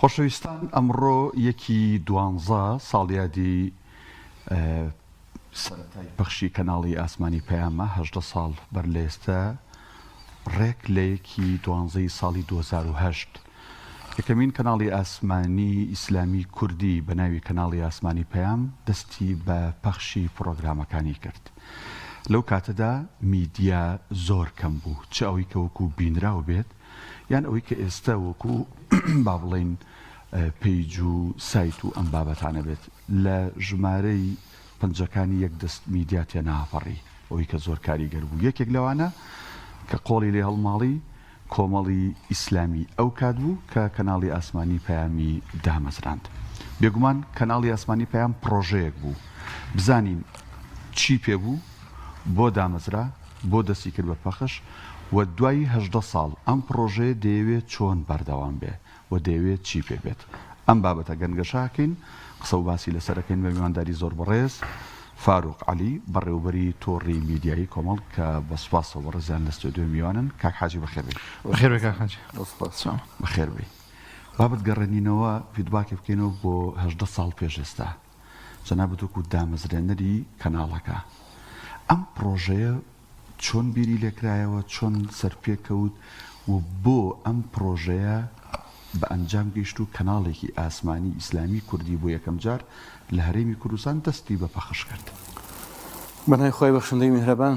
خۆشەویستان ئەمڕۆ یەکی دوانزە ساڵیادی سەرەتای پەخشی کەناڵی ئاسمانی پەیامە، 18 ساڵ بەر لە ئێستە ڕێک لە یەکی دوانزەی ساڵی 2008 یەکەمین کەناڵی ئاسمانی ئیسلامی کوردی بە ناوی کەناڵی ئاسمانی پەیام دەستی بە پەخشی پڕۆگرامەکانی کرد. لەو کاتەدا میدیا زۆر کەم بوو، چ ئەوەی کە وەکوو بینراو بێت یان ئەوەی کە ئێستە وەکوو با بڵێین پەیج و سایت و ئەم بابەتانە بێت، لە ژمارەی پەنجەکانی یەک دەست میدیا تێناپەڕی، ئەوەی کە زۆر کاریگەر بوو یەکێک لەوانە کە قۆڵی لێ هەڵماڵی کۆمەڵی ئیسلامی ئەو کات بوو کە کەناڵی ئاسمانی پەیامی دامەزراند. بێگومان کەناڵی ئاسمانی پەیام پڕۆژەیەک بوو. بزانین چی پێ بوو، بۆ دامەزرا، بۆ دەستی کرد بە پەخش و دوای 18 ساڵ ئەم پڕۆژەیە دەیەوێت چۆن بەردەوام بێ و دەیەوێت چی پێ بێت. ئەم بابەتە گەنگەشە ئەکەین، قسە و باسی لەسەر ئەکەین بە میوانداری زۆر بەڕێز فاروق عەلی، بەڕێوەبەری تۆڕی میدیایی کۆمەڵ کە بە سوپاسەوە بەڕێزیان لە ستۆدیۆ میوانن. کاک حاجی بەخێر بێی. بەخێر بێی کاک حاجی. سوپاس. بەخێر بێی. با بتگەڕێنینەوە feedback ێ بکەینەوە بۆ 18 ساڵ پێش ئێستا. جەنابت وەکو دامەزرێنەری کەناڵەکە ئەم پڕۆژەیە چۆن بیری لێکرایەوە، چۆن سەرپێ کەوت و بۆ ئەم پڕۆژەیە بە ئەنجام گەیشت و کەناڵێکی ئاسمانی ئیسلامی کوردی بۆ یەکەم جار لە هەرێمی کوردستان دەستی بە پەخش کرد؟ بە ناوی خوای بەخشندەی میهرەبان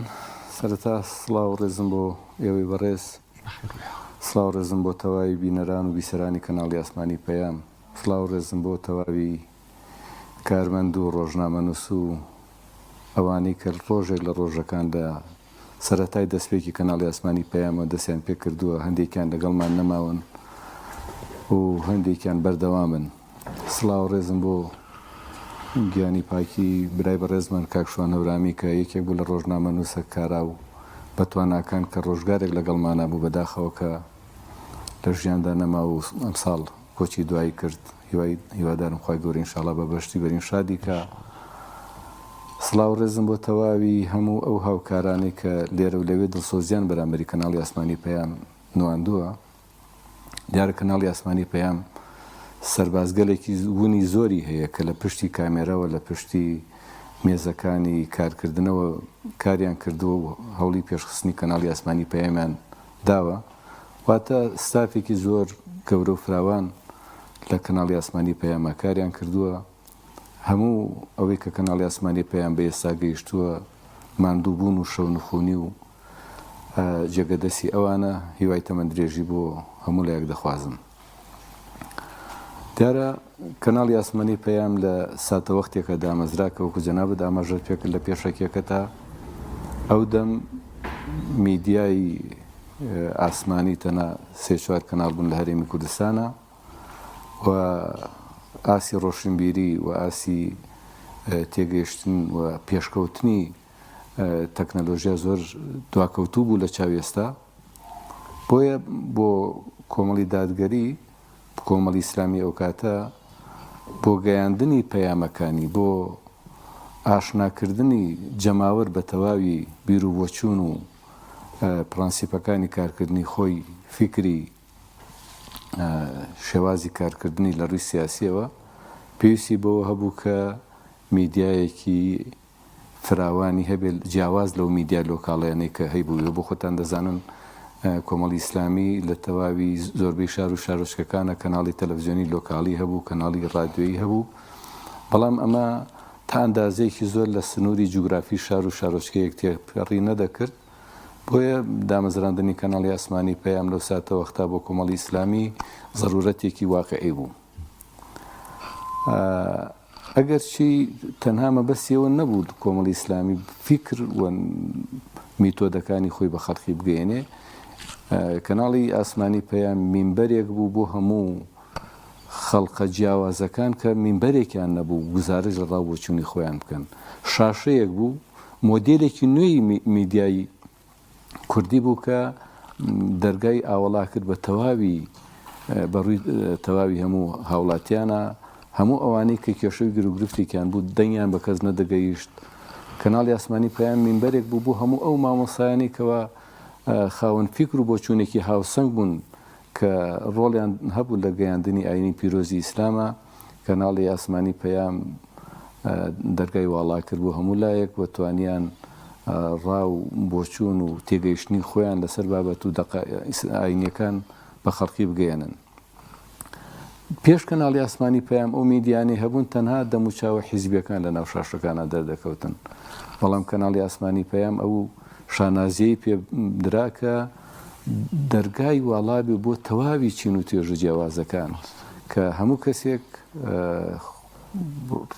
سەرەتا سڵاو و ڕێزم بۆ ئێوەی بەڕێز، سڵاو و ڕێزم بۆ تەواوی بینەران و بیسەرانی کەناڵی ئاسمانی پەیام، سڵاو و ڕێزم بۆ تەواوی کارمەند و ڕۆژنامەنووس و ئەوانەی کە ڕۆژێک لە ڕۆژەکان لە سەرەتای دەستپێکی کەناڵی ئاسمانی پەیامەوە دەستیان پێکردووە، هەندێکیان لەگەڵمان نەماون و هەندێکیان بەردەوامن. سڵاو و ڕێزم بۆ گیانی پاکی برای بەڕێزمان کاک شوان هەورامی کە یەکێک بوو لە ڕۆژنامەنووسە کارا و بەتواناکان کە ڕۆژگارێک لەگەڵمانا بوو، بەداخەوە کە لە ژیاندا نەما و ئەمساڵ کۆچی دوایی کرد هیوای هیوادارم خوای گەورە ان شاءاللە بە بەهشتی بەرین شادی کا سڵاو ڕێزم بۆ تەواوی هەموو ئەو هاوکارانەی کە لێرە و لەوێ دڵسۆزیان بەرامبەری کەناڵی ئاسمانی پەیام نواندووە دیارە کەناڵی ئاسمانی پەیام سەربازگەلێکی ونی زۆری هەیە کە لە پشتی کامێرەوە لە پشتی مێزەکانی کارکردنەوە کاریان کردووە و هەوڵی پێشخستنی کەناڵی ئاسمانی پەیامیان داوە، واتە ستافێکی زۆر گەورە و فراوان لە کەناڵی ئاسمانی پەیاما کاریان کردووە، هەموو ئەوەی کە کەناڵی ئاسمانی پەیام بە ئێستا گەیشتووە ماندووبوون و شەونخونی و جێگە دەستی ئەوانە، هیوای تەمەن درێژی بۆ هەموو لایەک دەخوازم. دیارە کەناڵی ئاسمانی پەیام لە ساتەوەختێکە دامەزرا کە وەکو جەنابت ئاماژەت پێکرد لە پێشەکیەکەتا ئەو دەم میدیای ئاسمانی تەنە سێ چوار کەناڵ بوون لە هەرێمی کوردستانە و ئاسی ڕۆشنبیری و ئاسی تێگەیشتن و پێشکەوتنی تەکنەلۆژیا زۆر دواکەوتوو بوو لە چاو ئێستا بۆیە بۆ کۆمەڵی دادگەری کۆمەڵی ئیسلامی ئەوکاتە بۆ گەیاندنی پەیامەکانی بۆ ئاشناکردنی جەماوەر بە تەواوی بیروبۆچوون و پرەنسیپەکانی کارکردنی خۆی فیکری شێوازی کارکردنی لە ڕووی سیاسیەوە پێویستی بەوە هەبوو کە میدیایەکی فراوانی هەبێت جیاواز لەو میدیا لۆکاڵیانەی کە هەیبوو ئێوە بۆ خۆتان دەزانن کۆمەڵی ئیسلامی لە تەواوی زۆربەی شار و شارۆچکەکانە کەناڵی تەلەفزیۆنی لۆکاڵی هەبوو کەناڵی ڕادیۆیی هەبوو بەڵام ئەمە تا ئەندازەیەکی زۆر لە سنووری جوگرافی شار و شارۆچکەیەک تێپەڕی نەدەکرد بۆیە دامەزراندنی کەناڵی ئاسمانی پەیام لەو ساتەوەختا بۆ کۆمەڵی ئیسلامی زەرورەتێکی واقعی بوو. ئەگەرچی تەنها مەبەستی ئەوە نەبوو کۆمەڵی ئیسلامی فیکر و میتۆدەکانی خۆی بە خەڵکی بگەیەنێ، کەناڵی ئاسمانی پەیام مینبەرێک بوو بۆ هەموو خەڵقە جیاوازەکان کە مینبەرێکیان نەبوو گوزارش لە ڕاو بۆچوونی خۆیان بکەن. شاشەیەک بوو، مۆدێلێکی نوێی میدیای کوردی بوو کە دەرگای ئاوەڵا کرد بە تەواوی بە ڕووی تەواوی هەموو هاوڵاتیانە هەموو ئەوانەی کە کێشەی گروگرفتێکیان بوو دەنگیان بە کەس نەدەگەیشت کەناڵی ئاسمانی پەیام مینبەرێک بوو بۆ هەموو ئەو مامۆستایانەی کەوا خاوەن فیکر و بۆچوونێکی هاوسەنگ بوون. کە ڕۆڵیان هەبوو لە گەیاندنی ئاینی پیرۆزی ئیسلامە، کەناڵی ئاسمانی پەیام دەرگای واڵا کرد بۆ هەموو لایەک و توانیان ڕا و بۆچوون و تێگەیشتنی خۆیان لەسەر بابەت و دەقە ئاینیەکان بە خەڵکی بگەیەنن. پێش کەناڵی ئاسمانی پەیام ئەو میدیانەی هەبوون تەنها دەموچاوە حیزبیەکان لە ناو شاشەکانە دەردەکەوتن، بەڵام کەناڵی ئاسمانی پەیام ئەو شانازیەی پێ درا کە دەرگای واڵا بێ بۆ تەواوی چین و توێژە جیاوازەکان کە هەموو کەسێک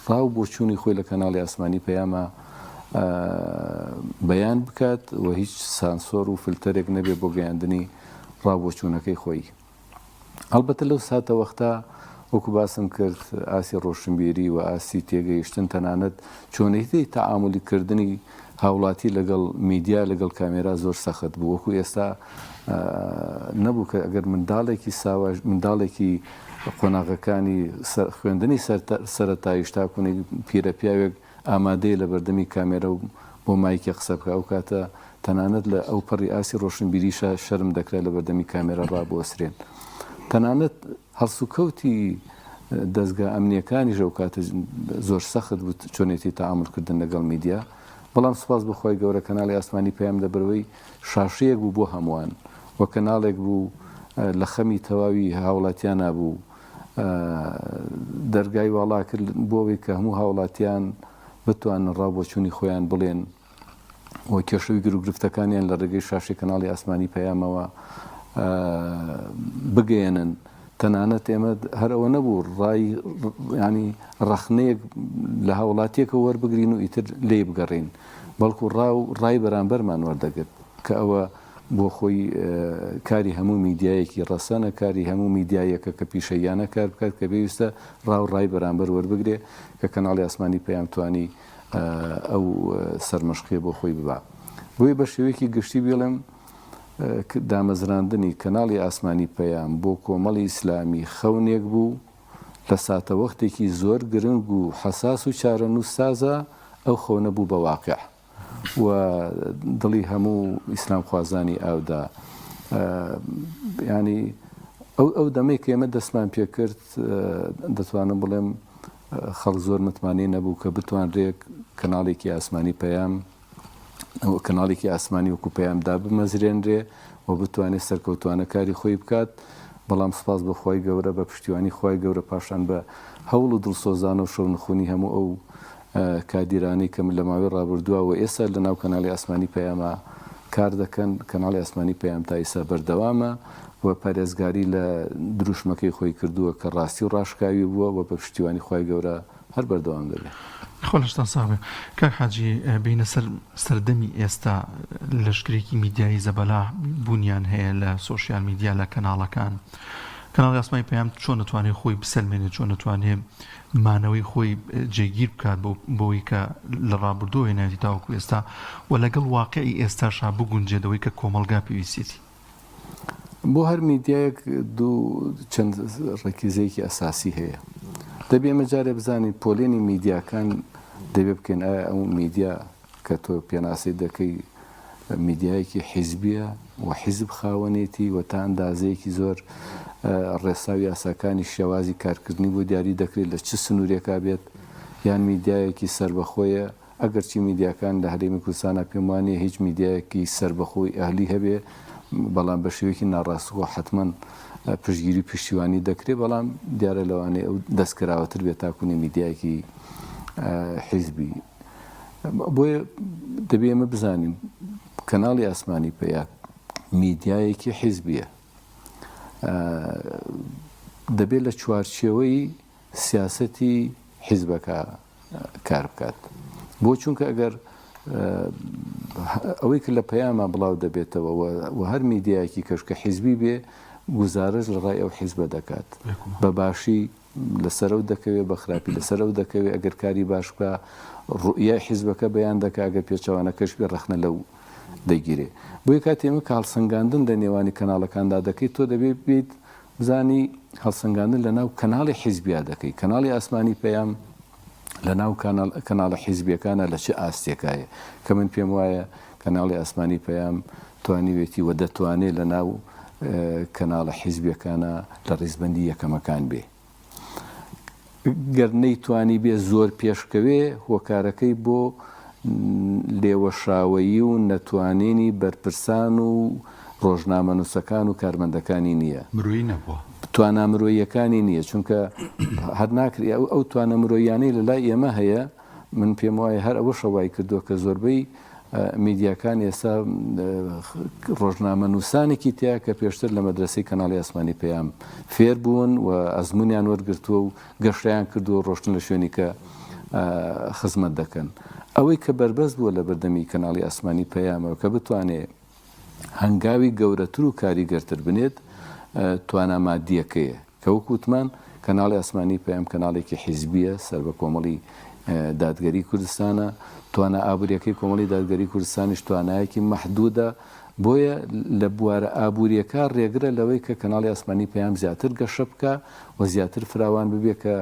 ڕا و بۆچوونی خۆی لە کەناڵی ئاسمانی پەیامە بەیان بکات و هیچ سانسۆر و فلتەرێک نەبێ بۆ گەیاندنی ڕا و بۆچوونەکەی خۆی. هەڵبەتە لەو ساتەوەختە وەکو باسم کرد ئاستی ڕۆشنبیری و ئاستی تێگەیشتن تەنانەت چۆنێتی تەعامولی کردنی هاوڵاتی لەگەڵ میدیا لەگەڵ کامێرا زۆر سەخت بوو وەکو ئێستا نەبوو کە ئەگەر منداڵێکی ساواش منداڵێکی قۆناغەکانی خوێندنی سەرەتاییش تاکونی پیرە پیاوێک ئامادەیە لە بەردەمی کامێرا و بۆ مایکێ قسە بکا، ئەو کاتە تەنانەت لە ئەوپەڕی ئاستی ڕۆشنبیریشا شەرم دەکرا لە بەردەمی کامێرا ڕابوەسرێن. تەنانەت هەڵسوکەوتی دەزگا ئەمنییەکانیش ئەو کاتە زۆر سەخت بوو چۆنێتی تەعامول کردن لەگەڵ میدیا. بەڵام سوپاس بۆ خوای گەورە کەناڵی ئاسمانی پەیام لەبەرئەوەی شاشەیەک بوو بۆ هەمووان و کەناڵێک بوو لە خەمی تەواوی هاوڵاتیانا بوو، دەرگای واڵا کرد بۆ ئەوەی کە هەموو هاوڵاتیان بتوانن ڕاو بۆچوونی خۆیان بڵێن و کێشەوی گروگرفتەکانیان لە ڕێگەی شاشەی کەناڵی ئاسمانی پەیامەوە بگەیەنن. تەنانەت ئێمە هەر ئەوە نەبوو ڕای ینی ڕەخنەیەک لە هاوڵاتیەکە وەربگرین و ئیتر لێی بگەڕین بەڵکو ڕا و ڕای بەرامبەرمان وەردەگرت کە ئەوە بۆ خۆی کاری هەموو میدیایەکی ڕەسەنە، کاری هەموو میدیایەکە کە پیشەییانە کار بکات کە پێویستە ڕا و ڕای بەرامبەر وەربگرێ کە کەناڵی ئاسمانی پەیام توانی ئەو سەرمەشقیە بۆ خۆی ببا. بۆیە بە شێوەیەکی گشتی بیڵێم دامەزراندنی کەناڵی ئاسمانی پەیام بۆ کۆمەڵی ئیسلامی خەونێک بوو لە ساتەوەختێکی زۆر گرنگ و حەساس و چارەنووسسازا ئەو خەونە بوو بە واقیع. و دڵی هەموو ئیسلامخوازانی ئاودا. یانی ئەو ئەو دەمەی کە ئێمە دەستمان پێکرد دەتوانم بڵێم خەڵک زۆر متمانەی نەبوو کە بتوانرێت کەناڵێکی ئاسمانی پەیام کەناڵێکی ئاسمانی وەکو پەیام دابمەزرێنرێ و بتوانێت سەرکەوتوانە کاری خۆی بکات بەڵام سپاس بۆ خوای گەورە بە پشتیوانی خوای گەورە پاشان بە هەوڵ و دڵسۆزانە و شەونخونی هەموو ئەو کادیرانەی کە لە ماوەی ڕابردووە و ئێستا لە ناو کەناڵی ئاسمانی پەیاما کار دەکەن، کەناڵی ئاسمانی پەیام تا ئیستا بەردەوامە و پارێزگاری لە دروشمەکەی خۆی کردووە کە ڕاستی و ڕاشکاوی بووە و بە پشتیوانی خوای گەورە هەر بەردەوام دەبێ. خوا لەشتان ساغ بێ کاک حاجی بێینە سەر سەردەمی ئێستا لەشکرێکی میدیایی زەبەلاح بوونیان هەیە لە سۆشیال میدیا لە کەناڵەکان کەناڵی ئاسمانی پەیام چۆن دەتوانێت خۆی بسەلمێنێت چۆن دەتوانێت مانەوەی خۆی جێگیر بکات بەوەی کە لە ڕابردووە هێناویەتی تاوەکو ئێستا و لەگەڵ واقعی ئێستاشا بگونجێت ئەوەی کە کۆمەڵگا پێویستیەتی. بۆ هەر میدیایەک دوو چەند ڕەکیزەیەکی ئەساسی هەیە. دەبێ ئێمە جارێ بزانین پۆلێنی میدیاکان دەبێ بکەین ئایا ئەو میدیا کە تۆ پێناسەی دەکەی میدیایەکی حیزبیە و حیزب خاوەنێتی و تا ئەندازەیەکی زۆر ڕێسا و یاساکانی شێوازی کارکردنی بۆ دیاری دەکرێت لە چ سنوورێکا بێت یان میدیایەکی سەربەخۆیە ئەگەرچی میدیاکان لە هەرێمی کوردستانا پێم وانیە هیچ میدیایەکی سەربەخۆی ئەهلی هەبێ بەڵام بە شێوەیەکی ناڕاستگۆ حەتمەن پشتگیری و پشتیوانی دەکرێت بەڵام دیارە لەوانەیە ئەو دەستکراوەتر بێت تاکوونی میدیایەکی حیزبی بۆیە دەبێ ئێمە بزانین کەناڵی ئاسمانی پەیا میدیایەکی حیزبیە دەبێت لە چوارچێوەی سیاسەتی حیزبەکە کار بکات بۆ چونکە ئەگەر ئەوەی کە لە پەیاما بڵاو دەبێتەوە و هەر میدیایەکی کەش کە حیزبی بێ گوزارش لە ڕای ئەو حیزبە دەکات بە باشی لەسەرەو دەکەوێ بە خراپی لەسەرەو دەکەوێ ئەگەر کاری باش بکا ڕوئیای حیزبەکە بەیان دەکا ئەگەر پێچەوانەکەش بێ ڕەخنە لەو دەگیرێ بۆیە کاتێ ئێمە کە هەڵسەنگاندن لە نێوانی کەناڵەکاندا دەکەی تۆ دەبێ بیت بزانی هەڵسەنگاندن لە ناو کەناڵی حیزبیا دەکەی کەناڵی ئاسمانی پەیام لە ناو کەناڵە حیزبیەکانە لە چ ئاستێکایە کە من پێم وایە کەناڵی ئاسمانی پەیام توانیوێتی و دەتوانێت لە ناو. کەناڵە حیزبیەکانە لە ڕیزبەندی یەکەمەکان بێ. گەر نەیتوانیبێ زۆر پێشکەوێ هۆکارەکەی بۆ لێوەشاوەیی و نەتوانینی بەرپرسان و ڕۆژنامەنووسەکان و کارمەندەکانی نییە. مرۆیی نەبووە. توانا مرۆییەکانی نییە، چونکە هەر ناکرێ ئەو توانا مرۆییانەی لە لای ئێمە هەیە، من پێم وایە هەر ئەوەشە وای کردووە کە زۆربەی میدیاکان ئێستا ڕۆژنامەنووسانێکی تیا کە پێشتر لە مەدرەسەی کەناڵی ئاسمانی پەیام فێر بوون و ئەزموونیان وەرگرتووە و گەشتیان کردووە ڕۆشتن لە شوێنی کە خزمەت دەکەن. ئەوەی کە بەربەست بووە لە بەردەمی کەناڵی ئاسمانی پەیامەوە کە بتوانێ هەنگاوی گەورەتر و کاریگەرتر بنێت توانا مادییەکەیە کە وەک وتمان کەناڵی ئاسمانی پەیام کەناڵێکی حیزبییە سەر بە کۆمەڵی دادگەری کوردستانە، توانا ئابوورییەکەی کۆمەڵی دادگەری کوردستانیش توانایەکی مەحدودە، بۆیە لە بوارە ئابوورییەکە ڕێگرە لەوەی کە کەناڵی ئاسمانی پەیام زیاتر گەشە بکا و زیاتر فراوان ببێ کە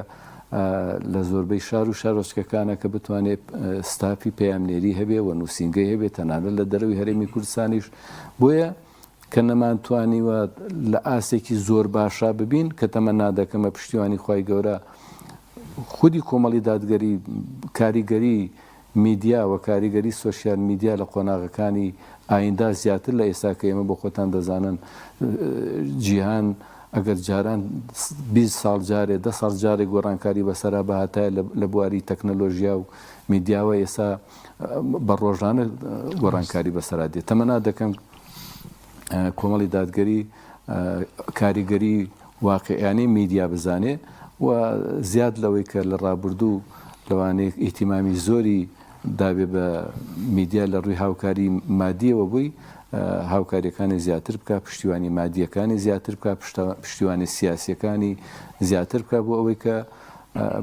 لە زۆربەی شار و شارۆچکەکانە کە بتوانێت ستافی پەیامنێری هەبێ و نووسینگەی هەبێ تەنانەت لە دەرەوەی هەرێمی کوردستانیش بۆیە کە نەمانتوانیوە لە ئاستێکی زۆر باشا ببین کە تەمەنا دەکەمە پشتیوانی خوای گەورە خودی کۆمەڵی دادگەری کاریگەری میدیا و کاریگەری سۆشیال میدیا لە قۆناغەکانی ئایندا زیاتر لە ئێستا کە ئێمە بۆ خۆتان دەزانن جیهان ئەگەر جاران 20 ساڵ جارێ دە ساڵ جارێ گۆڕانکاری بەسەرا بهاتایە لە بواری تەکنەلۆژیا و میدیاوە ئێستا بە ڕۆژانە گۆڕانکاری بەسەرا دێت تەمەنا دەکەم کۆمەڵی دادگەری کاریگەری واقیعیانەی میدیا بزانێ و زیاد لەوەی کە لە ڕابردوو لەوانەیە ئیهتیمامی زۆری دابێ بە میدیا لە ڕووی هاوکاری مادیەوە بووی هاوکاریەکانی زیاتر بکە پشتیوانی مادیەکانی زیاتر بکە پشتیوانی سیاسیەکانی زیاتر بکە بۆ ئەوەی کە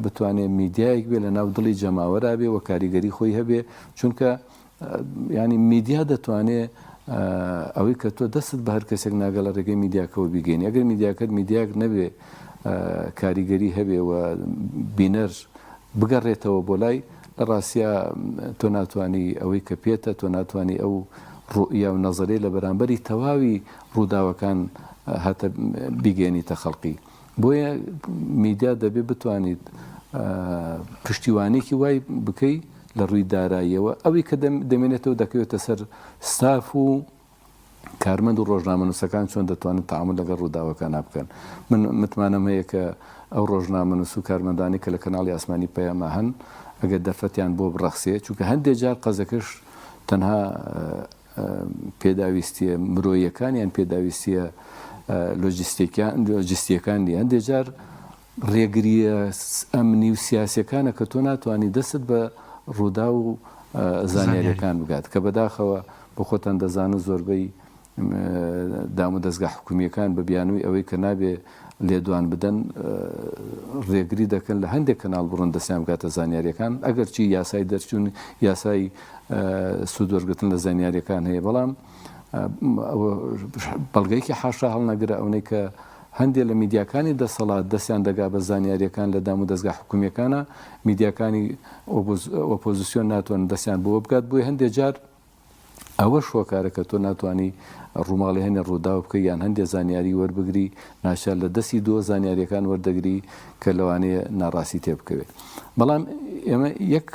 بتوانێت میدیایەک بێ لە ناو دڵی جەماوەرا بێ و کاریگەری خۆی هەبێ چونکە یانی میدیا دەتوانێ ئەوەی کە تۆ دەستت بە هەر کەسێک ناگە لە ڕێگەی میدیاکەوە بیگەینی ئەگەر میدیاکەت میدیاک نەبێ کاریگەری هەبێ و بینەر بگەڕێتەوە بۆ لای لە ڕاستیا تۆ ناتوانانی ئەوەی کە پێتە تۆ ناتوانانی ئەو ڕوئیا و نەزەرەی لە بەرامبەری تەواوی ڕووداوەکان هەتە بیگەێنیتە خەڵقی. بۆیە میدیا دەبێ بتوانیت پشتیوانێکی وای بکەی لە ڕووی داراییەوە ئەوەی کە دەمێنێتەوە دەکەوێتە سەر ستاف و کارمەند و ڕۆژنامەنووسەکان چۆن دەتوانن تەعامول لەگەڵ ڕووداوەکانا بکەن من متمانەم هەیە کە ئەو ڕۆژنامەنووس و کارمەندانی کە لە کەناڵی ئاسمانی پەیاما هەن ئەگەر دەرفەتیان بۆ بڕەخسێ چونکە هەندێک جار قەزەکەش تەنها پێداویستییە مرۆییەکان یان پێداویستییە لۆجستییەکان نییە. هەندێک جار ڕێگرییە ئەمنی و سیاسییەکانە کە تۆ ناتوانی دەستت بە ڕووداو و زانیارییەکان بگات کە بەداخەوە بۆ خۆتان دەزانن زۆربەی دامودەزگا حکومییەکان بە بیانووی ئەوەی کە نابێ لێدوان بدەن ڕێگری دەکەن لە هەندێک کەناڵ بڕۆن دەستیان بگاتە زانیاریەکان ئەگەرچی یاسای دەرچوون یاسای سوودوەرگتن لە زانیاریەکان هەیە بەڵام بەڵگەیەکی حاشا هەڵنەگرە ئەونەی کە هەندێک لە میدیاکانی دەسەڵات دەستیان دەگا بە زانیاریەکان لە دام و دەستگا حکومیەکانە میدیاکانی ئۆپۆزیسیۆن ناتوانن دەستیان بۆ بگات بۆی هەندێک جار ئەوەش هۆکارە کە تۆ ناتوانی ڕووماڵی هەنێ ڕووداو بکەی یان هەندێ زانیاری وەربگری، ناچار لە دەستی دۆ زانیاریەکان وەردەگری کە لەوانەیە ناڕاستی تێ بکەوێ. بەڵام ئێمە یەک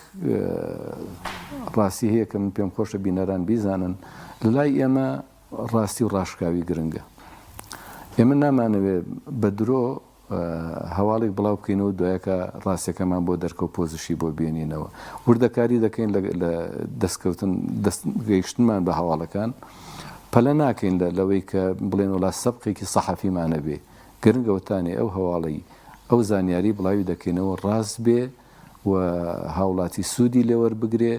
ڕاستی هەیە کە من پێم خۆشە بینەران بیزانن، لە لای ئێمە ڕاستی و ڕاشکاوی گرنگە. ئێمە نامانەوێ بە درۆ هەواڵێک بڵاو بکەینەوە دوایەکە ڕاستیەکەمان بۆ دەرکەوت پۆزشی بۆ بێنینەوە وردەکاری دەکەین لە دەستکەوتن دەست گەیشتنمان بە هەواڵەکان پەلە ناکەین لە لەوەی کە بڵێن وڵا سەبقێکی سەحەفیمانە بێ گرنگەوەتانێ ئەو هەواڵی ئەو زانیاری بڵاوی دەکەینەوە ڕاست بێ و هاوڵاتی سوودی لێ وەربگرێ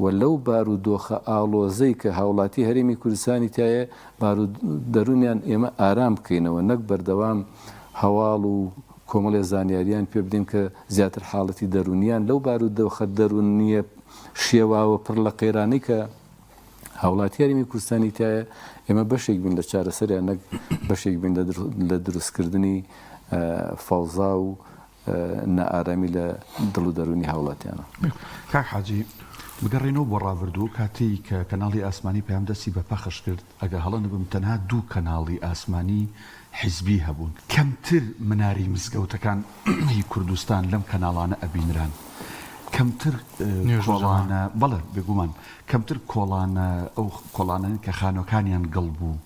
و لەو بارودۆخە ئاڵۆزەی کە هاوڵاتی هەرێمی کوردستانی تیایە بارو دەروونیان ئێمە ئارام بکەینەوە نەک بەردەوام هەواڵ و کۆمەڵێ زانیاریان پێ بدەین کە زیاتر حاڵەتی دەروونیان لەو بارودۆخە دەروونیە شێواوە پڕ لە قەیرانەی کە هاوڵاتی هەرێمی کوردستانی تایە ئێمە بەشێک بین لە چارەسەریان نەک بەشێک بین لە دروستکردنی فەوزا و. نائارامی لە دڵ و دەروونی هاوڵاتیانە. کاک حاجی، بگەڕێینەوە بۆ ڕابردوو، کاتێی کە کەناڵی ئاسمانی پەیام دەستی بە پەخش کرد، ئەگەر هەڵە نەبم تەنها دوو کەناڵی ئاسمانی حیزبی هەبوون. کەمتر مناری مزگەوتەکان ی کوردستان لەم کەناڵانە ئەبینران. کەمتر کۆڵانە، بەڵێ بێگومان، کەمتر کۆڵانە، ئەو کۆڵانانەی کە خانووەکانیان گڵ بوو،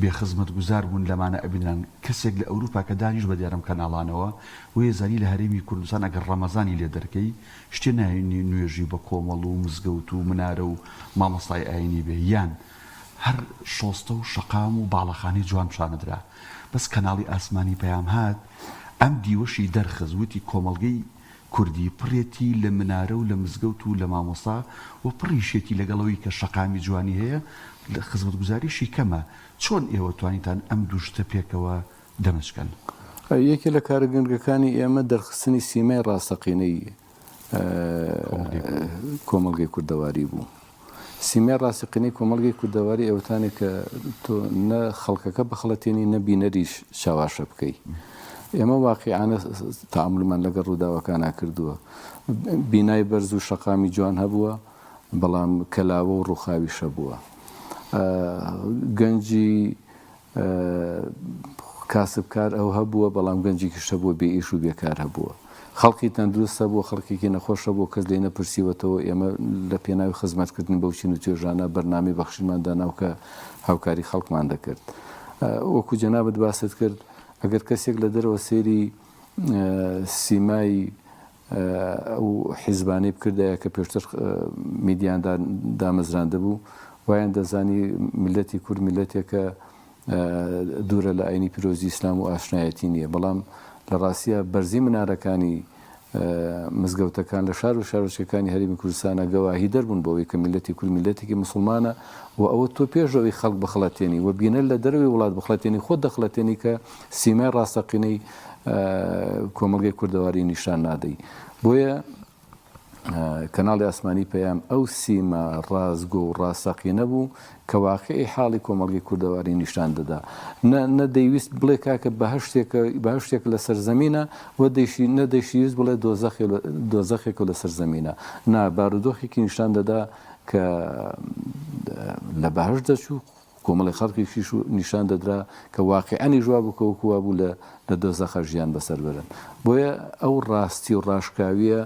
بێ خزمەتگوزار بوون لەمانە ئەبینران. کەسێک لە ئەوروپا کە دانیشت بە دیار ئەم کەناڵانەوە، وەیەزانی لە هەرێمی کوردستان ئەگەر ڕەمەزانی لێ دەرکەی، شتێ نایە نوێژی بە کۆمەڵ و مزگەوت و منارە و مامۆستای ئاینی بێ، یان هەر شۆستە و شەقام و باڵەخانەی جوان پیشانەدرا. بەس کەناڵی ئاسمانی پەیام هات ئەم دیوەشی دەرخست، وتی کۆمەڵگەی کوردی پڕێتی لە منارە و لە مزگەوت و لە مامۆستا و پڕیشێتی لەگەڵ ئەوەی کە شەقامی جوانی هەیە خزمەتگوزاریشی کەمە، چۆن ئێوە توانیتان ئەم دوو شتە پێکەوە دەمج کەن؟ یەکێ لە کارە گرنگەکانی ئێمە دەرخستنی سیمای ڕاستەقینەی کۆمەڵگەی کوردەواری بوو. سیمای ڕاستەقینەی کۆمەڵگەی کوردەواری ئەوەتانێ کە تۆ نە خەڵکەکە بخڵەتێنی نە بینەریش چاواشە بکەی. ئێمە واقیعانە تەعامولمان لەگەڵ ڕووداوەکانا کردووە. بینای بەرز و شەقامی جوان هەبووە، بەڵام کەلاوە و ڕووخاویش هەبووە. گەنجی کاسبکار ئەو هەبووە، بەڵام گەنجێکیش هەبووە بێ ئیش و بێکار هەبووە. خەڵکی تەندروست هەبووە، خەڵکێکی نەخۆش هەبووە، کەس لێی نەپرسیوەتەوە. ئێمە لە پێناوی خزمەتکردن بەو چین و توێژانە بەرنامەی بەخشینمان دانا و کە هاوکاری خەڵکمان دەکرد. وەکو جەنابت باست کرد، ئەگەر کەسێک لە دەرەوە سەیری سیمای ئەو حیزبانەی بکردایە کە پێشتر میدیان دامەزراندبوو، وایان دەزانی میللەتی کورد میللەتێکە دوورە لە ئاینی پیرۆزی ئیسلام و ئاشنایەتی نییە، بەڵام لە ڕاستیا بەرزی منارەکانی مزگەوتەکان لە شار و شارۆچکەکانی هەرێمی کوردستانە گەواهیدەر بوون بەوەی کە میللەتی کورد میللەتێکی موسڵمانە و ئەوە تۆ پێش ئەوەی خەڵک بخڵەتێنی و بینەر لە دەرەوەی وڵات بخڵەتێنی خۆت دەخڵەتێنی کە سیمای ڕاستەقینەی کۆمەڵگەی کوردەواری نیشان نادەی بۆیە کەناڵی ئاسمانی پەیام ئەو سیما ڕاستگۆ و ڕاستەقینە بوو کە واقعی حاڵی کۆمەڵگەی کوردەواری نیشان دەدا. نە نە دەیویست بڵێ کاکە بەهەشتێکە بەهەشتێک لەسەر زەمینە و دەیشی نە دەیشیویست بڵێ دۆزەخێ دۆزەخێکە لەسەر زەمینە. نا بارودۆخێکی نیشان دەدا کە لە بەهەشت دەچوو، کۆمەڵی خەڵکێکیش نیشان دەدرا کە واقیعەنیش وابوو کە وەکو وابوو لە لە دۆزەخا ژیان بەسەر بەرن. بۆیە ئەو ڕاستی و ڕاشکاوییە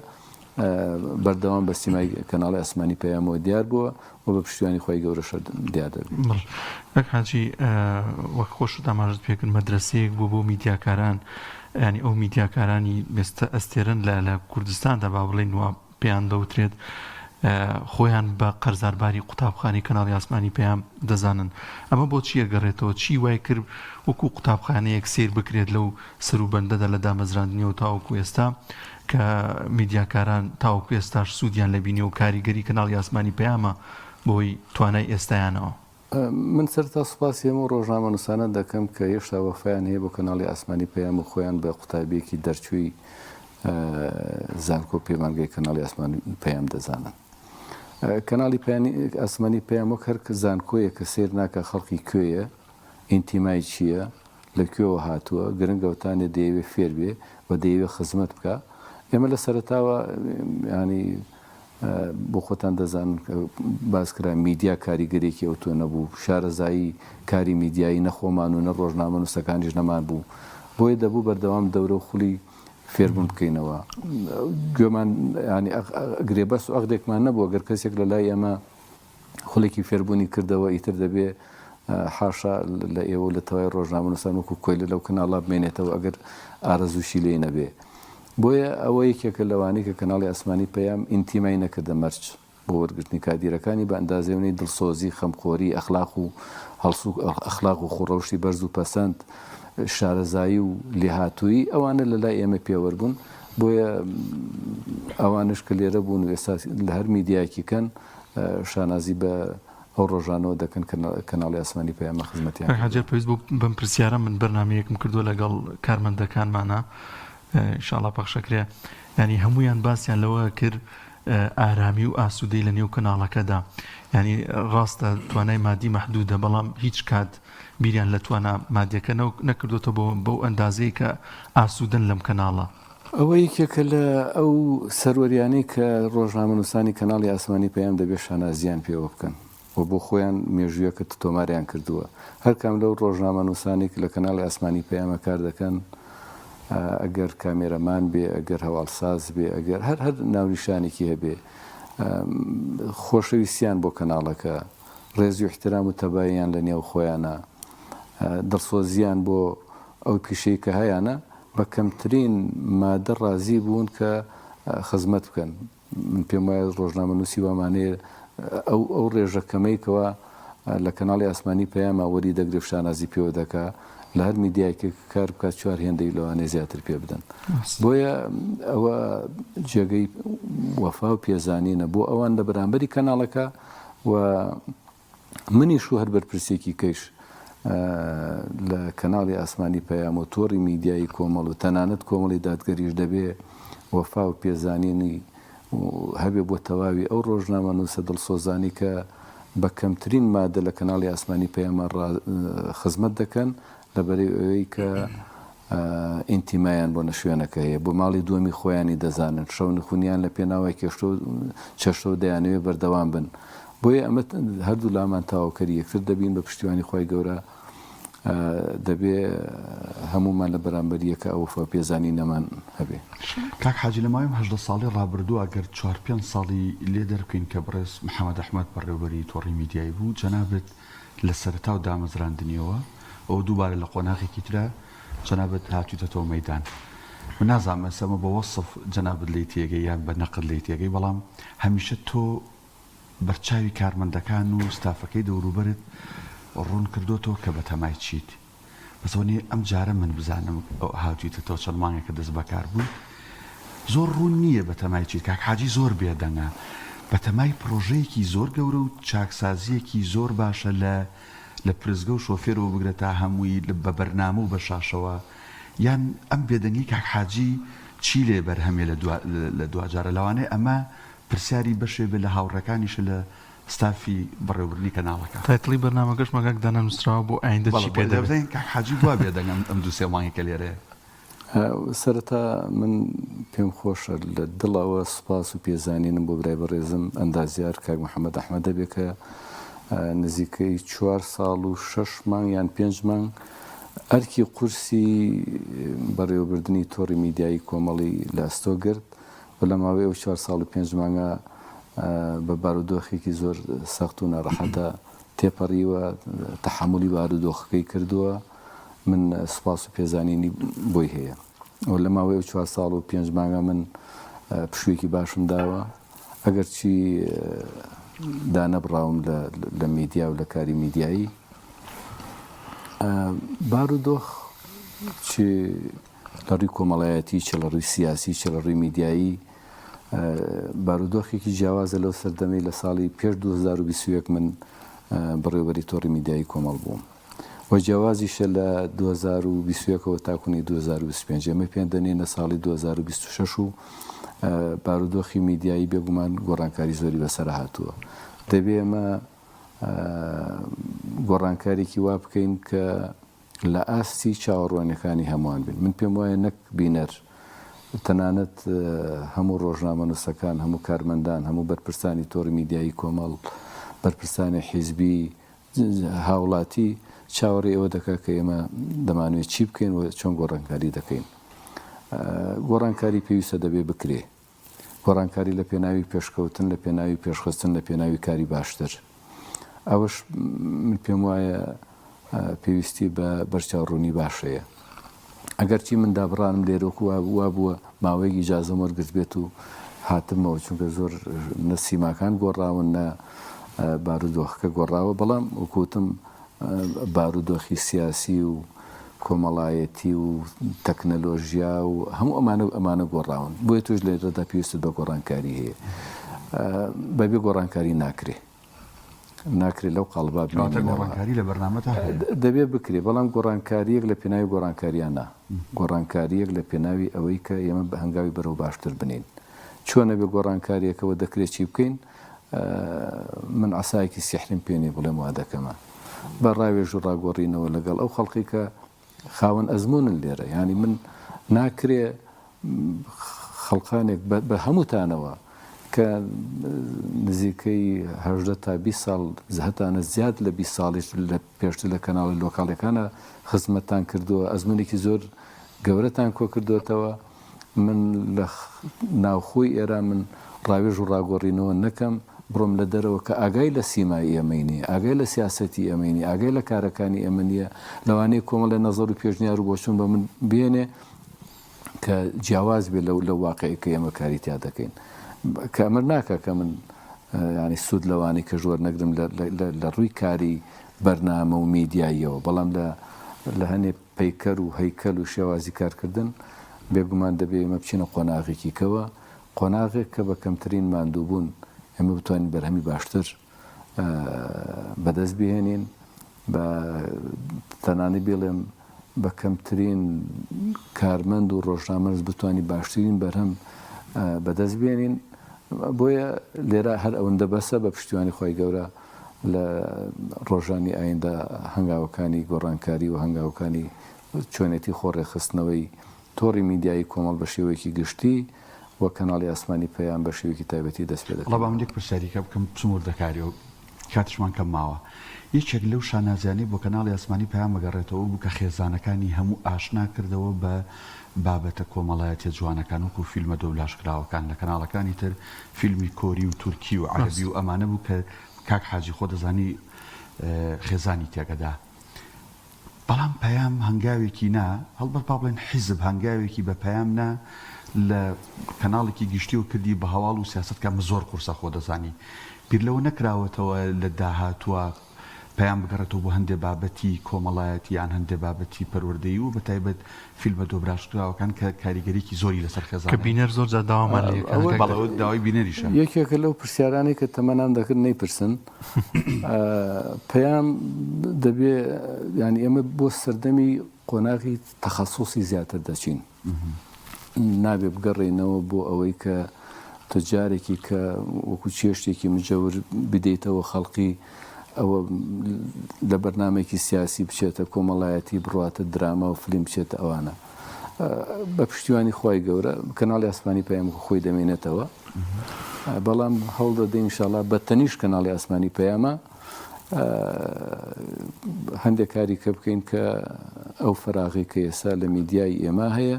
بەردەوام بە سیمای کەناڵی ئاسمانی پەیامەوە دیار بووە و بە پشتیوانی خوای گەورەشە دیار دەبێت. بەڵێ کاک حاجی وەک خۆشت ئاماژەت پێکرد مەدرەسەیەک بوو بۆ میدیاکاران یانی ئەو میدیاکارانی ئێستا ئەستێرەن لە لە کوردستاندا با بڵێین وا پێیان دەوترێت خۆیان بە قەرزارباری قوتابخانەی کەناڵی ئاسمانی پەیام دەزانن ئەمە بۆ چی ئەگەڕێتەوە چی وای کرد وەکو قوتابخانەیەک سەیر بکرێت لەو سەروبەندەدا لە دامەزراندنیەوە تاوەکو ئێستا کە میدیاکاران تاوەکو ئێستاش سوودیان لە بینیوە و کاریگەری کەناڵی ئاسمانی پەیامە بەهۆی توانای ئێستایانەوە. من سەرەتا سوپاسی هەموو ڕۆژنامەنووسانە دەکەم کە هێشتا وەفایان هەیە بۆ کەناڵی ئاسمانی پەیام و خۆیان بە قوتابییەکی دەرچووی زانکۆ و پەیمانگەی کەناڵی ئاسمانی پەیام دەزانن. کەناڵی ئاسمانی پەیام وەک هەر زانکۆیەک کە سەیر ناکا خەڵکی کوێیە، ئینتیمای چییە، لە کوێوە هاتووە، گرنگە و تانێ دەیەوێ فێر بێ و دەیەوێ خزمەت بکا. ئێمە لە سەرەتاوە یانی بۆ خۆتان دەزانن کە باس کرا میدیا کاریگەریەکی ئەوتۆ نەبوو، شارەزایی کاری میدیایی نە خۆمان و نە ڕۆژنامەنووسەکانیش نەمان بوو، بۆیە دەبوو بەردەوام دەورە و خولی فێربوون بکەینەوە. گوێمان یانی گرێبەست و عەقدێکمان نەبوو، ئەگەر کەسێک لە لای ئێمە خولێکی فێربوونی کردەوە ئیتر دەبێ حاشا لە ئێوە و لە تەوای ڕۆژنامەنووسان وەکو کۆیلە لەو کەناڵە بمێنێتەوە ئەگەر ئارەزووشی لێی نەبێ. بۆیە ئەوە یەکێکە لەوانەی کە کەناڵی ئاسمانی پەیام ئینتیمای نەکردە مەرج بۆ وەرگرتنی کادیرەکانی بە ئەندازەی دڵسۆزی، خەمخۆری، ئەخلاق و هەڵسو ئەخلاق و خووڕەوشتی بەرز و پەسەند، شارەزایی و لێهاتوویی ئەوانە لە لای ئێمە پێوەر بوون. بۆیە ئەوانەش کە لێرە بوون و ئێستا لە هەر میدیایەکی کەن شانازی بە ئەو ڕۆژانەوە دەکەن کە کەناڵی ئاسمانی پەیامە خزمەتیان کاک حاجی پێویست بوو بەم پرسیارە من بەرنامەیەکم کردووە لەگەڵ کارمەندەکانمانە ئینشاڵا پەخشەکرێ ینی هەمویان باسیان لەوە کرد ئارامی و ئاسوودەی لە نێو کەناڵەکەدا ینی ڕاستە توانای مادی مەحدودە بەڵام هیچ کات بیریان لە توانا مادیەکە نەکردوتە بۆ بەو ئەندازەی کە ئاسوودەن لەم کەناڵە. ئەوە یەکێکە لە ئەو سەروەریانەی کە ڕۆژنامەنووسانی کەناڵی ئاسمانی پەیام دەبێت شانازییان پێوە بکەن و بۆ خۆیان مێژوویەکە تۆماریان کردووە. هەر کام لەو ڕۆژنامەنووسانەی کە لە کەناڵی ئاسمانی پەیامە کار دەکەن، ئەگەر کامێرەمان بێ، ئەگەر هەواڵساز بێ، ئەگەر هەر هەر ناونیشانێکی هەبێ، خۆشەویستییان بۆ کەناڵەکە، ڕێز و ئیحترام و تەباییان لە نێو خۆیانە، دڵسۆزییان بۆ ئەو پیشەی کە هەیانە، بە کەمترین مادە ڕازی بوون کە خزمەت بکەن. من پێم وایە ڕۆژنامەنووسی وامان هەیە ئەو ئەو ڕێژە کەمەی کەوا لە کەناڵی ئاسمانی پەیاما وەری دەگرێ و شانازی پێوە دەکا لە هەر میدیایەکێک کار بکات چوار هێندەی لەوانەیە زیاتر پێ بدەن. بۆیە ئەوە جێگەی وەفا و پێزانینە بۆ ئەوان لە بەرامبەری کەناڵەکە و منیش و هەر بەرپرسێکی کەیش لە کەناڵی ئاسمانی پەیام و تۆڕی میدیایی کۆمەڵ و تەنانەت کۆمەڵی دادگەریش دەبێ وەفا و پێزانینی هەبێ بۆ تەواوی ئەو ڕۆژنامەنووسە دڵسۆزانی کە بە کەمترین مادە لە کەناڵی ئاسمانی پەیاما خزمەت دەکەن لە بەرەی ئەوەی کە ئینتیمایان بۆ نە شوێنەکە هەیە، بۆ ماڵی دووەمی خۆیانی دەزانن، شەونخونیان لە پێناوای کێشتوە و چەشتوە و دەیانەوێ بەردەوام بن. بۆیە ئەمە هەردوو لامان تەواوکەری یەکتر دەبین، بە پشتیوانی خوای گەورە دەبێ هەموومان لە بەرامبەر یەکا ئەو وەفا و پێزانینەمان هەبێ. کاک حاجی لە ماوەی ئەم 18 ساڵەی ڕابردوو ئەگەر چوار پێنج ساڵی لێ دەربکەین کە بەڕێز محەمەد ئەحمەد بەڕێوەبەری تۆڕی میدیایی بوو، جەنابت لە سەرەتا و دامەزراندنیەوە ئەوە دووبارە لە قۆناغێکی ترا جەنابت هاتویتەتەوە مەیدان من نازانم ئێستا ئەمە بە وەسف جەنابت لێی تێگەی یان بە نەقد لێی تێگەی بەڵام هەمیشە تۆ بەرچاوی کارمەندەکان و ستافەکەی دەوروبەرت ڕوون کردۆتەوە کە بەتەمای چیت بەس ئەوە نیە ئەم جارە من بزانم هاتویتەتەوە چەند مانگێکە دەست بەکار بوویت زۆر ڕوون نییە بەتەمای چیت کاک حاجی زۆر بێدەنگە بەتەمای پڕۆژەیەکی زۆر گەورە و چاکسازییەکی زۆر باشە لە لە پرسگە و شۆفێرەوە بگرە تا هەمووی بە بەرنامە و بە شاشەوە یان ئەم بێدەنگی کاک حاجی چی لێ بەرهەمێ لە دوا لە دواجارە لەوانەیە ئەمە پرسیاری بەشێ بێ لە هاوڕێکانیشە لە ستافی بەڕێوەبردنی کەناڵەکە. title ی بەرنامەکەشمان کاک دانا نووسراوە بۆ ئایندە چی پێ دەبێت؟ بەڵێ کاک حاجی بوا بێدەنگ ئەم دوو سێ مانگەی کە لێرەیە. سەرەتا من پێم خۆشە لە دڵەوە سوپاس و پێزانینم بۆ برای بەڕێزم ئەندازیار کاک محەمەد ئەحمەد هەبێ کە نزیکەی چوار ساڵ و شەش مانگ یان پێنج مانگ ئەرکی قورسی بەڕێوەبردنی تۆڕی میدیایی کۆمەڵی لە ئەستۆ گرت و لە ماوەی ئەو چوار ساڵ و پێنج مانگە بە بارودۆخێکی زۆر سەخت و ناڕەحەتە تێپەڕیوە، تەحەمولی بارودۆخەکەی کردووە، من سوپاس و پێزانینی بۆی هەیە و لە ماوەی ئەو چوار ساڵ و پێنج مانگە من پشوویەکی باشم داوە، ئەگەرچی دانەبڕاوم لە میدیا و لە کاری میدیایی. بارودۆخ چ لە ڕووی کۆمەڵایەتی، چ لە ڕووی سیاسی، چ لە ڕووی میدیایی بارودۆخێکی جیاوازە لەو سەردەمەی لە ساڵی پێش 2021 من بەڕێوەبەری تۆڕی میدیایی کۆمەڵ بووم و جیاوازیشە لە 2021 ەوە تاکونی 2025 ئێمە پێ دەنێنە ساڵی 2026 و بارودۆخی میدیایی بێگومان گۆڕانکاری زۆری بەسەر هاتووە دەبێ ئێمە گۆڕانکارێکی وا بکەین کە لە ئاستی چاوەڕوانیەکانی هەمووان بین. من پێم وایە نەک بینەر، تەنانەت هەموو ڕۆژنامەنووسەکان، هەموو کارمەندان، هەموو بەرپرسانی تۆڕی میدیایی کۆمەڵ، بەرپرسانی حیزبی، هاوڵاتی چاوەڕێی ئەوە دەکات کە ئێمە دەمانەوێت چی بکەین و چۆن گۆڕانکاری دەکەین. گۆڕانکاری پێویستە دەبێ بکرێ. گۆڕانکاری لە پێناوی پێشکەوتن، لە پێناوی پێشخستن، لە پێناوی کاری باشتر. ئەوەش من پێم وایە پێویستی بە بەرچاوڕوونی باش هەیە. ئەگەرچی من دابڕانم لێرە وەکو وا بووە ماوەیەک ئیجازەم وەرگرتبێت و هاتبمەوە، چونکە زۆر نە سیماکان گۆڕاون نە بارودۆخەکە گۆڕاوە، بەڵام وەکو وتم بارودۆخی سیاسی و کۆمەڵایەتی و تەکنەلۆژیا و هەموو ئەمانە و ئەمانە گۆڕاون بۆیە تۆش لێرەدا پێویستت بە گۆڕانکاری هەیە بەبێ گۆڕانکاری ناکرێ ناکرێ لەو قاڵبا گۆڕانکاری لە بەرنامەتا دەبێ بکرێ بەڵام گۆڕانکاریەک لە پێناوی گۆڕانکاریان نا گۆڕانکاریەک لە پێناوی ئەوەی کە ئێمە بە هەنگاوی بەرەو باشتر بنین چۆنە بێ گۆڕانکاریەکەوە دەکرێت چی بکەین من عەسایەکی سیحریم پێ نیە بڵێم وا دەکەمە بە ڕاوێژ و ڕاگۆڕینەوە لەگەڵ ئەو خەڵکەی کە خاوەن ئەزموونن لێرە یانی من ناکرێ. خەڵکانێک بە هەمووتانەوە کە نزیکەی 18 تا 20 ساڵ هەتانە زیاد لە 20 ساڵیش لە پێشتر لە کەناڵی لۆکاڵیەکانە خزمەتتان کردووە ئەزمونێکی زۆر گەورەتان کۆکردۆتەوە من لە ناوخۆی ئێران من ڕاوێژ و ڕاگۆڕینەوە نەکەم بڕۆم لە دەرەوە کە ئاگای لە سیمای ئێمەی نییە ئاگای لە سیاسەتی ئێمەی نییە ئاگای لە کارەکانی ئێمە نییە لەوانەیە کۆمەڵێ نەزەر و پێشنیار و بۆچوون بە من بێنێ کە جیاواز بێ لەو لەو واقعی کە ئێمە کاری تیا دەکەین کە ئەمە ناکا کە من ینی سوود لەوانەی کە ژوەر نەگرم لە ڕووی کاری بەرنامە و میدیاییەوە بەڵام لە لە هەنێ پەیکەر و هەیکەل و شێوازی کارکردن بێگومان دەبێ ئێمە بچینە قۆناغێکی کەوە قۆناغێک کە بە کەمترین ماندووبوون ئێمە بتوانین بەرهەمی باشتر بەدەست بهێنین بە تەنانی بڵێم بە کەمترین کارمەند و ڕۆژنامەنووس بتوانین باشترین بەرهەم بەدەست بێنین بۆیە لێرە هەر ئەوەندە بەسە بە پشتیوانی خی گەورە لە ڕۆژانی ئایندە هەنگاوەکانی گۆڕانکاری و هەنگاوەکانی چۆنێتی خۆ ڕێکخستنەوەی تۆڕی میدیایی کۆمەڵ بە شێوەیەکی گشتی و کەناڵی ئاسمانی پەیام بە شێوەیەکی تایبەتی دەست پێ وەڵا با من دەکەینەوە. یەک پرسیاری کە بکەم بچم وردەکاریەوە کاتیشمان کەم ماوە یەکێک لەو شانازیانەی بۆ کەناڵی ئاسمانی پەیام ئەگەڕێتەوە ئەو بوو کە خێزانەکانی هەموو ئاشنا کردەوە بە بابەتە کۆمەڵایەتیە جوانەکان وەکو فیلمە دۆبلاژکراوەکان لە کەناڵەکانی تر فیلمی کۆری و تورکی و عەرەبی و ئەمانە بوو کە کاک حاجی خۆ دەزانی خێزانی تێکەدا بەڵام پەیام هەنگاوێکی نا، هەڵبەت با بڵێین حیزب هەنگاوێکی بە پەیام نا لە کەناڵێکی گشتیەوە کردی بە هەواڵ و سیاسەت کە ئەمە زۆر قورسە خۆ دەزانی بیر لەوە نەکراوەتەوە لە داهاتووە پەیام بگەڕێتەوە بۆ هەندێ بابەتی کۆمەڵایەتی یان هەندێ بابەتی پەروەردەیی و بەتایبەت فیلمە دۆبراژکراوەکان کە کاریگەریی زۆری لەسەر خێزان کە هەیە. بینەر زۆر جار داوامان لێ ئەکات ئەوە کاک بەڵێ ئەوە داوای بینەریشە. یەکێکە لەو پرسیارانەی کە تەمەنام دەکرد نەیپرسن. پەیام دەبێ یانی ئێمە بۆ سەردەمی قۆناغی تەخەسوسی زیاتر دەچین. نابێ بگەڕێینەوە بۆ ئەوەی کە تۆ جارێکی کە وەکو چێشتێکی مجەور بدەیتەوە خەڵقی ئەوە لە بەرنمێکی سیاسی بچێتە کۆمەڵایەتی بڕاتە دراما و فلیم بچێتە ئەوانە بە پشتیوانی خوای گەورە کەناڵی ئاسمانی پەیام خۆی دەمێنێتەوە بەڵام هەوڵ دەدەین ئینشاڵا بە تەنیشت کەناڵی ئاسمانی پەیامە هەندێک کاری کە بکەین کە ئەو فەراغی کە ئێستا لە میدیای ئێمە هەیە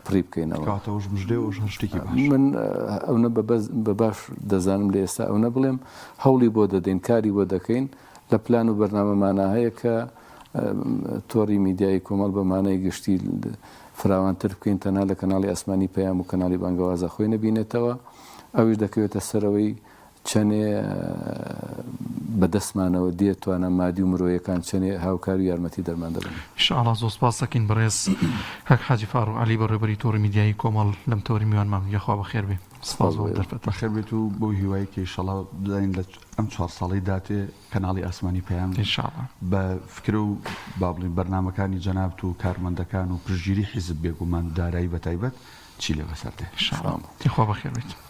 پڕی بکەینەوە. کەواتە ئەوەش مژدەیە و ئەوەش هەر شتێکی باشە. من ئەونە بە باش دەزانم لە ئێستا ئەونە بڵێم هەوڵی بۆ دەدەین کاری بۆ دەکەین لە پلان و بەرنامەمانا هەیە کە تۆڕی میدیایی کۆمەڵ بە مانای گشتی فراوانتر بکەین تەنها لە کەناڵی ئاسمانی پەیام و کەناڵی بانگەوازا خۆی نەبینێتەوە ئەویش دەکەوێتە سەرەوەی چەنێ بە دەستمانەوە دێت توانا مادی و مرۆیەکان چەنێ هاوکار و یارمەتی دەرمان دەبن. ان شاء اللە زۆر سپاس دەکەین بەڕێز کاک حاجی فاروق عەلی بەڕێوبەری تۆڕی میدیایی کۆمەڵ لەم تەوەری میوانمان یاخوا بەخێر بێ سپاس بۆ ئەم دەرفەتە. بەخێر بێت و بەو هیوای کە ئیشەڵا بزانین لە ئەم چوار ساڵەی داتێ کەناڵی ئاسمانی پەیام ان شاء اللە. بە فکرە و با بڵێین بەرنامەکانی جەنابت و کارمەندەکان و پشتگیری حیزب بێگومان دارایی بەتایبەت چی لێ بەسەر دێ. ان شاء اللە یاخوا بەخێر بێیت.